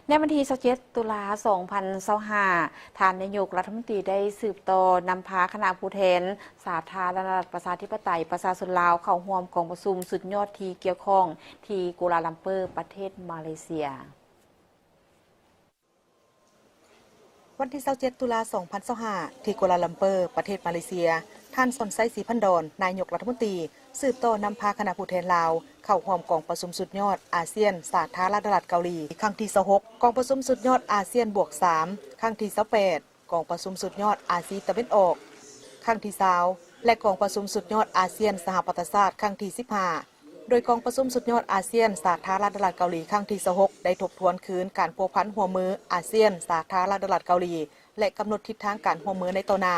ໃນວັນທີຊາວເຈັດ ຕຸລາ ສອງພັນຊາວຫ້າ ທ່ານນາຍົກລັດຖະມົນຕີໄດ້ສືບຕໍ່ນຳພາຄະນະຜູ້ແທນສາທາລະນະລັດປະຊາທິປະໄຕປະຊາຊົນລາວ ເຂົ້າຮ່ວມກອງປະຊຸມສຸດຍອດທີ່ກ່ຽວຂ້ອງທີ່ກົວລາລັມເປີ ປະເທດມາເລເຊຍ. ວັນທີຊາວເຈັດ ຕຸລາ ສອງພັນຊາວຫ້າ ທີ່ກົວລາລັມເປີ ປະເທດມາເລເຊຍ, ທ່ານ ສອນໄຊ ສີພັນດອນ ນາຍົກລັດຖະມົນຕີ ສືບຕໍ່ນຳພາຄະນະຜູ້ແທນລາວ ເຂົ້າຮ່ວມກອງປະຊຸມສຸດຍອດອາຊຽນສາທາລະນະລັດເກົາຫຼີ ຄັ້ງທີຊາວຫົກ, ກອງປະຊຸມສຸດຍອດອາຊຽນບວກສາມ ຄັ້ງທີຊາວແປດ, ກອງປະຊຸມສຸດຍອດອາຊີຕາເວັນອອກ ຄັ້ງທີຊາວ ແລະ ກອງປະຊຸມສຸດຍອດອາຊຽນສະຫະປະຊາຊາດ ຄັ້ງທີສິບຫ້າ. ໂດຍກອງປະຊຸມສຸດຍອດອາຊຽນສາທາລະນະລັດເກົາຫຼີ ຄັ້ງທີຊາວຫົກ ໄດ້ທົບທວນຄືນການພົວພັນຮ່ວມມືອາຊຽນສາທາລະນະລັດເກົາຫຼີ ແລະ ກຳນົດທິດທາງການຮ່ວມມືໃນຕໍ່ໜ້າ.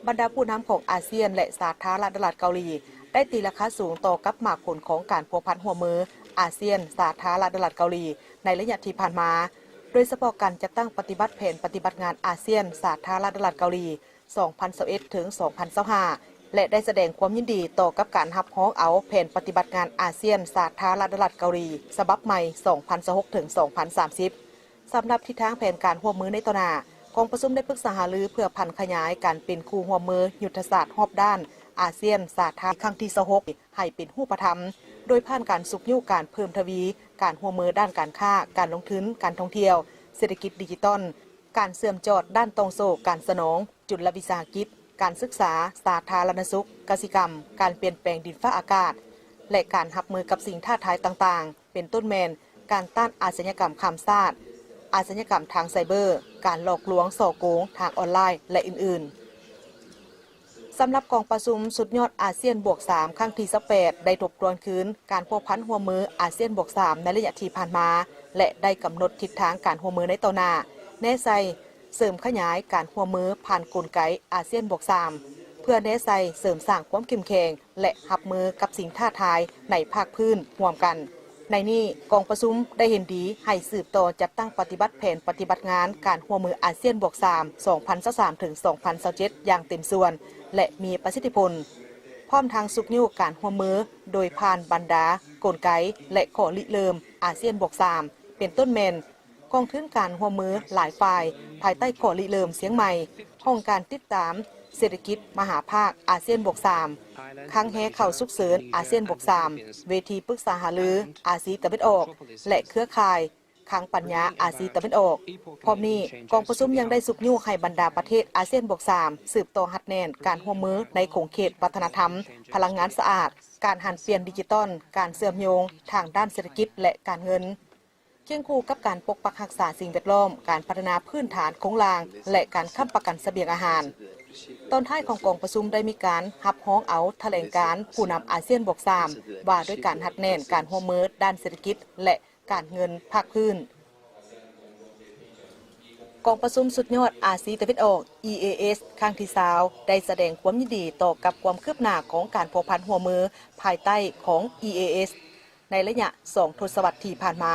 ບັນດາຜູ້ນຳຂອງອາຊຽນ ແລະ ສາທາລະນະລັດເກົາຫຼີ ໄດ້ຕີລາຄາສູງຕໍ່ກັບໝາກຜົນຂອງການພົວພັນຮ່ວມມືອາຊຽນສາທາລະນະລັດເກົາຫຼີ ໃນໄລຍະທີ່ຜ່ານມາ, ໂດຍສະເພາະການຈັດຕັ້ງປະຕິບັດແຜນປະຕິບັດງານອາຊຽນສາທາລະນະລັດເກົາຫຼີ ສອງພັນຊາວເອັດ ເຖິງ ສອງພັນຊາວຫ້າ ແລະ ໄດ້ສະແດງຄວາມຍິນດີຕໍ່ກັບການຮັບຮອງເອົາແຜນປະຕິບັດງານອາຊຽນສາທາລະນະລັດເກົາຫຼີ ສະບັບໃໝ່ ສອງພັນຊາວຫົກ ເຖິງ ສອງພັນສາມສິບ. ສຳລັບທິດທາງແຜນການຮ່ວມມືໃນຕໍ່ໜ້າ, ກອງປະຊຸມໄດ້ປຶກສາຫາລືເພື່ອຜັນຂະຫຍາຍການເປັນຄູ່ຮ່ວມມືຍຸດທະສາດຮອບດ້ານອາຊຽນສາທາລະນະລັດ ຄັ້ງທີຊາວຫົກ ໃຫ້ເປັນຮູບປະທຳ, ໂດຍຜ່ານການຊຸກຍູ້ການເພີ່ມທະວີການຮ່ວມມືດ້ານການຄ້າ, ການລົງທຶນ, ການທ່ອງທ່ຽວ, ເສດຖະກິດດິຈິຕອນ, ການເຊື່ອມຈອດດ້ານຕ່ອງໂສ້, ການສະໜອງ, ຈຸນລະວິສາຫະກິດ, ການສຶກສາ, ສາທາລະນະສຸກ, ກະສິກຳ, ການປ່ຽນແປງດິນຟ້າອາກາດ ແລະ ການຮັບມືກັບສິ່ງທ້າທາຍຕ່າງໆ ເປັນຕົ້ນແມ່ນ ການຕ້ານອາຊະຍາກຳຂ້າມຊາດ, ອາຊະຍາກຳທາງໄຊເບີ, ການຫຼອກລວງສໍ້ໂກງທາງອອນລາຍ ແລະ ອື່ນໆ. ສຳລັບກອງປະຊຸມສຸດຍອດອາຊຽນບວກສາມ ຄັ້ງທີຊາວແປດ ໄດ້ທົບທວນຄືນການພົວພັນຮ່ວມມືອາຊຽນບວກສາມ ໃນໄລຍະທີ່ຜ່ານມາ ແລະ ໄດ້ກຳນົດທິດທາງການຮ່ວມມືໃນຕໍ່ໜ້າ, ແນໃສ່ເສີມຂະຫຍາຍການຮ່ວມມືຜ່ານກົນໄກອາຊຽນບວກສາມ ເພື່ອແນໃສ່ເສີມສ້າງຄວາມເຂັ້ມແຂງ ແລະ ຮັບມືກັບສິ່ງທ້າທາຍໃນພາກພື້ນຮ່ວມກັນ. ໃນນີ້, ກອງປະຊຸມໄດ້ເຫັນດີໃຫ້ສືບຕໍ່ຈັດຕັ້ງປະຕິບັດແຜນປະຕິບັດງານການຮ່ວມມືອາຊຽນບວກສາມ ສອງພັນຊາວສາມ ເຖິງ ສອງພັນຊາວເຈັດ ຢ່າງເຕັມສ່ວນ ແລະ ມີປະສິດທິຜົນ, ພ້ອມທັງຊຸກຍູ້ການຮ່ວມມືໂດຍຜ່ານບັນດາກົນໄກ ແລະ ຂໍ້ລິເລີ່ມອາຊຽນບວກສາມ ເປັນຕົ້ນແມ່ນ ກອງທຶນການຮ່ວມມືຫຼາຍຝ່າຍ ພາຍໃຕ້ຂໍ້ລິເລີ່ມຊຽງໃໝ່, ຫ້ອງການຕິດຕາມເສດຖະກິດມະຫາພາກອາຊຽນບວກສາມ, ຄັງແຮເຂົ້າສຸກເສີນອາຊຽນບວກສາມ, ເວທີປຶກສາຫາລືອາຊີຕາເວັນອອກ ແລະ ເຄືອຂ່າຍຄັງປັນຍາອາຊີຕາເວັນອອກ. ພ້ອມນີ້, ກອງປະຊຸມຍັງໄດ້ຊຸກຍູ້ໃຫ້ບັນດາປະເທດອາຊຽນບວກສາມ ສືບຕໍ່ຮັດແໜ້ນການຮ່ວມມືໃນຂົງເຂດວັດທະນະທຳ, ພະລັງງານສະອາດ, ການຫັນປ່ຽນດິຈິຕອນ, ການເຊື່ອມໂຍງທາງດ້ານເສດຖະກິດ ແລະ ການເງິນ. ຄຽງຄູ່ກັບການປົກປັກຮັກສາສິ່ງແວດລ້ອມ, ການພັດທະນາພື້ນຖານໂຄງລ່າງ ແລະ ການຄ້ຳປະກັນສະບຽງອາຫານ. ຕອນທ້າຍຂອງກອງປະຊຸມໄດ້ມີການຮັບຮອງເອົາຖະແຫຼງການຜູ້ນຳອາຊຽນບວກສາມ ວ່າດ້ວຍການຮັດແໜ້ນການຮ່ວມມືດ້ານເສດຖະກິດ ແລະ ການເງິນພາກພື້ນ. ກອງປະຊຸມສຸດຍອດອາຊີຕາເວັນອອກ ອີ ເອ ເອສ ຄັ້ງທີຊາວ ໄດ້ສະແດງຄວາມຍິນດີຕໍ່ກັບຄວາມຄືບໜ້າຂອງການພົວພັນຮ່ວມມືພາຍໃຕ້ຂອງ ອີ ເອ ເອສ ໃນໄລຍະສອງທົດສະວັດທີ່ຜ່ານມາ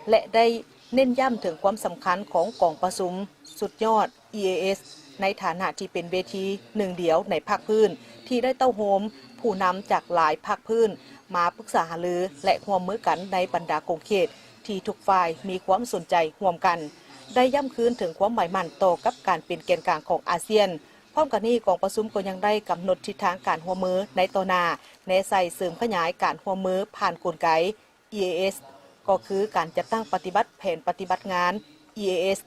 ແລະ ໄດ້ເນັ້ນຢ້ຳເຖິງຄວາມສຳຄັນຂອງກອງປະຊຸມສຸດຍອດ ອີ ເອ ເອສ ໃນຖານະທີ່ເປັນເວທີໜຶ່ງດຽວໃນພາກພື້ນ ທີ່ໄດ້ເຕົ້າໂຮມຜູ້ນຳຈາກຫຼາຍພາກພື້ນມາປຶກສາຫາລື ແລະ ຮ່ວມມືກັນໃນບັນດາຂົງເຂດທີ່ທຸກຝ່າຍມີຄວາມສົນໃຈຮ່ວມກັນ, ໄດ້ຢ້ຳຄືນເຖິງຄວາມໝາຍໝັ້ນຕໍ່ກັບການເປັນແກນກາງຂອງອາຊຽນ. ພ້ອມກັນນີ້, ກອງປະຊຸມກໍຍັງໄດ້ກຳນົດທິດທາງການຮ່ວມມືໃນຕໍ່ໜ້າ, ແນໃສ່ເສີມຂະຫຍາຍການຮ່ວມມືຜ່ານກົນໄກ ອີ ເອ ເອສ ກໍຄືການຈັດຕັ້ງປະຕິບັດແຜນປະຕິບັດງານ ອີ ເອ ເອສ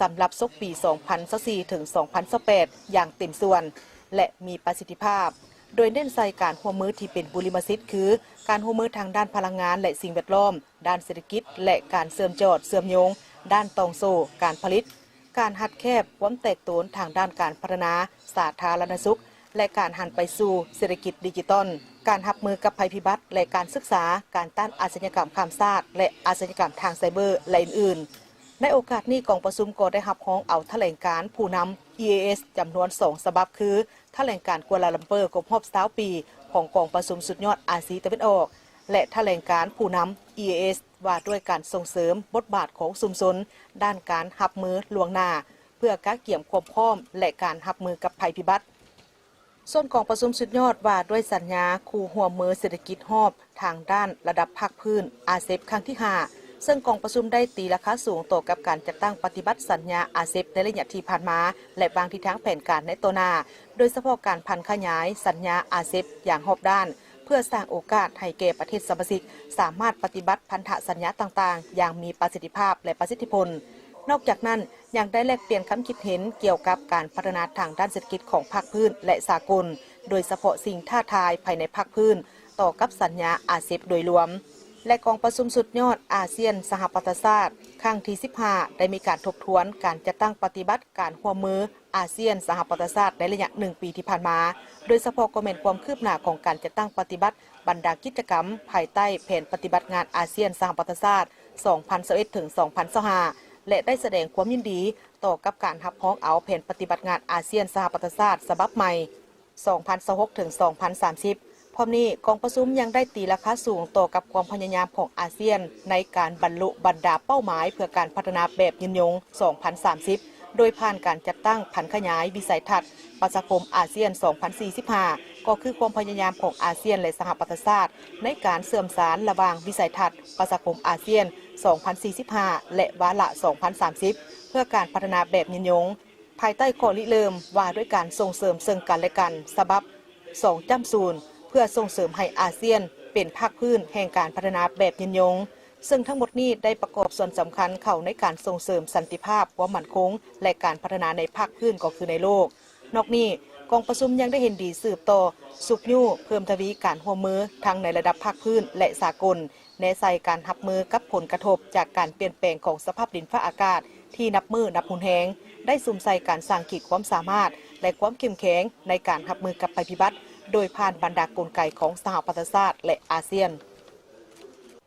ສຳລັບສົກປີ ສອງພັນຊາວສີ່ ເຖິງ ສອງພັນຊາວແປດ ຢ່າງເຕັມສ່ວນ ແລະ ມີປະສິດທິພາບ, ໂດຍເນັ້ນໃສ່ການຮ່ວມມືທີ່ເປັນບຸລິມະສິດ ຄື ການຮ່ວມມືທາງດ້ານພະລັງງານ ແລະ ສິ່ງແວດລ້ອມ, ດ້ານເສດຖະກິດ ແລະ ການເຊື່ອມຈອດເຊື່ອມໂຍງ, ດ້ານຕ່ອງໂສ້ການຜະລິດ, ການຮັດແຄບຄວາມແຕກໂຕນທາງດ້ານການພັດທະນາສາທາລະນະສຸກ ແລະ ການຫັນໄປສູ່ເສດຖະກິດດິຈິຕອນ, ການຮັບມືກັບໄພພິບັດ ແລະ ການສຶກສາ, ການຕ້ານອາຊະຍາກຳຂ້າມຊາດ ແລະ ອາຊະຍາກຳທາງໄຊເບີ ແລະ ອື່ນໆ. ໃນໂອກາດນີ້, ກອງປະຊຸມກໍໄດ້ຮັບຮອງເອົາຖະແຫຼງການຜູ້ນຳ ອີ ເອ ເອສ ຈຳນວນສອງສະບັບ ຄື ຖະແຫຼງການກົວລາລັມເປີຄົບຮອບຊາວປີຂອງກອງປະຊຸມສຸດຍອດອາຊີຕາເວັນອອກ ແລະ ຖະແຫຼງການຜູ້ນຳ ອີ ເອ ເອສ ວ່າດ້ວຍການສົ່ງເສີມບົດບາດຂອງຊຸມຊົນດ້ານການຮັບມືລ່ວງໜ້າ ເພື່ອກະກຽມຄວາມພ້ອມ ແລະ ການຮັບມືກັບໄພພິບັດ. ສ່ວນກອງປະຊຸມສຸດຍອດວ່າດ້ວຍສັນຍາຄູ່ຮ່ວມມືເສດຖະກິດຮອບທາງດ້ານລະດັບພາກພື້ນ ອາເຊັບ ຄັ້ງທີຫ້າ ເຊິ່ງກອງປະຊຸມໄດ້ຕີລາຄາສູງຕໍ່ກັບການຈັດຕັ້ງປະຕິບັດສັນຍາອາເຊັບໃນໄລຍະທີ່ຜ່ານມາ ແລະ ວາງທິດທາງແຜນການໃນຕໍ່ໜ້າ, ໂດຍສະເພາະການຜັນຂະຫຍາຍສັນຍາອາເຊັບຢ່າງຮອບດ້ານ ເພື່ອສ້າງໂອກາດໃຫ້ແກ່ປະເທດສະມາຊິກສາມາດປະຕິບັດພັນທະສັນຍາຕ່າງໆຢ່າງມີປະສິດທິພາບ ແລະ ປະສິດທິຜົນ. ນອກຈາກນັ້ນ, ຍັງໄດ້ແລກປ່ຽນຄຳຄິດເຫັນກ່ຽວກັບການພັດທະນາທາງດ້ານເສດຖະກິດຂອງພາກພື້ນ ແລະ ສາກົນ, ໂດຍສະເພາະສິ່ງທ້າທາຍພາຍໃນພາກພື້ນຕໍ່ກັບສັນຍາອາເຊັບໂດຍລວມ. ແລະ ກອງປະຊຸມສຸດຍອດອາຊຽນ-ສະຫະປະຊາຊາດ ຄັ້ງທີສິບຫ້າ ໄດ້ມີການທົບທວນການຈັດຕັ້ງປະຕິບັດການຮ່ວມມືອາຊຽນ-ສະຫະປະຊາຊາດໃນໄລຍະໜຶ່ງປີທີ່ຜ່ານມາ, ໂດຍສະເພາະກໍແມ່ນຄວາມຄືບໜ້າຂອງການຈັດຕັ້ງປະຕິບັດບັນດາກິດຈະກຳພາຍໃຕ້ແຜນປະຕິບັດງານອາຊຽນ-ສະຫະປະຊາຊາດ ສອງພັນຊາວເອັດ ເຖິງ ສອງພັນຊາວຫ້າ ແລະ ໄດ້ສະແດງຄວາມຍິນດີຕໍ່ກັບການຮັບຮອງເອົາແຜນປະຕິບັດງານອາຊຽນ-ສະຫະປະຊາຊາດສະບັບໃໝ່ ສອງພັນຊາວຫົກ ເຖິງ ສອງພັນສາມສິບ. ພ້ອມນີ້, ກອງປະຊຸມຍັງໄດ້ຕີລາຄາສູງຕໍ່ກັບຄວາມພະຍາຍາມຂອງອາຊຽນໃນການບັນລຸບັນດາເປົ້າໝາຍເພື່ອການພັດທະນາແບບຍືນຍົງ ສອງພັນສາມສິບ ໂດຍຜ່ານການຈັດຕັ້ງຜັນຂະຫຍາຍວິໄສທັດປະຊາຄົມອາຊຽນ ສອງພັນສີ່ສິບຫ້າ ກໍຄືຄວາມພະຍາຍາມຂອງອາຊຽນ ແລະ ສະຫະປະຊາຊາດ ໃນການເຊື່ອມສານລະຫວ່າງວິໄສທັດປະຊາຄົມອາຊຽນ ສອງພັນສີ່ສິບຫ້າ ແລະ ວາລະ ສອງພັນສາມສິບ ເພື່ອການພັດທະນາແບບຍືນຍົງ ພາຍໃຕ້ຂໍ້ລິເລີ່ມວ່າດ້ວຍການສົ່ງເສີມເຊິ່ງກັນ ແລະ ກັນ ສະບັບ ສອງຈຸດສູນ ເພື່ອສົ່ງເສີມໃຫ້ອາຊຽນເປັນພາກພື້ນແຫ່ງການພັດທະນາແບບຍືນຍົງ, ເຊິ່ງທັງໝົດນີ້ໄດ້ປະກອບສ່ວນສຳຄັນເຂົ້າໃນການສົ່ງເສີມສັນຕິພາບ, ຄວາມໝັ້ນຄົງ ແລະ ການພັດທະນາໃນພາກພື້ນກໍຄືໃນໂລກ. ນອກນີ້, ກອງປະຊຸມຍັງໄດ້ເຫັນດີສືບຕໍ່ຊຸກຍູ້ເພີ່ມທະວີການຮ່ວມມືທັງໃນລະດັບພາກພື້ນ ແລະ ສາກົນ, ແນໃສ່ການຮັບມືກັບຜົນກະທົບຈາກການປ່ຽນແປງຂອງສະພາບດິນຟ້າອາກາດທີ່ນັບມື້ນັບຮຸນແຮງ, ໄດ້ສຸມໃສ່ການສ້າງຂີດຄວາມສາມາດ ແລະ ຄວາມເຂັ້ມແຂງໃນການຮັບມືກັບໄພພິບັດ ໂດຍຜ່ານບັນດາກົນໄກຂອງສະຫະປະຊາຊາດ ແລະ ອາຊຽນ.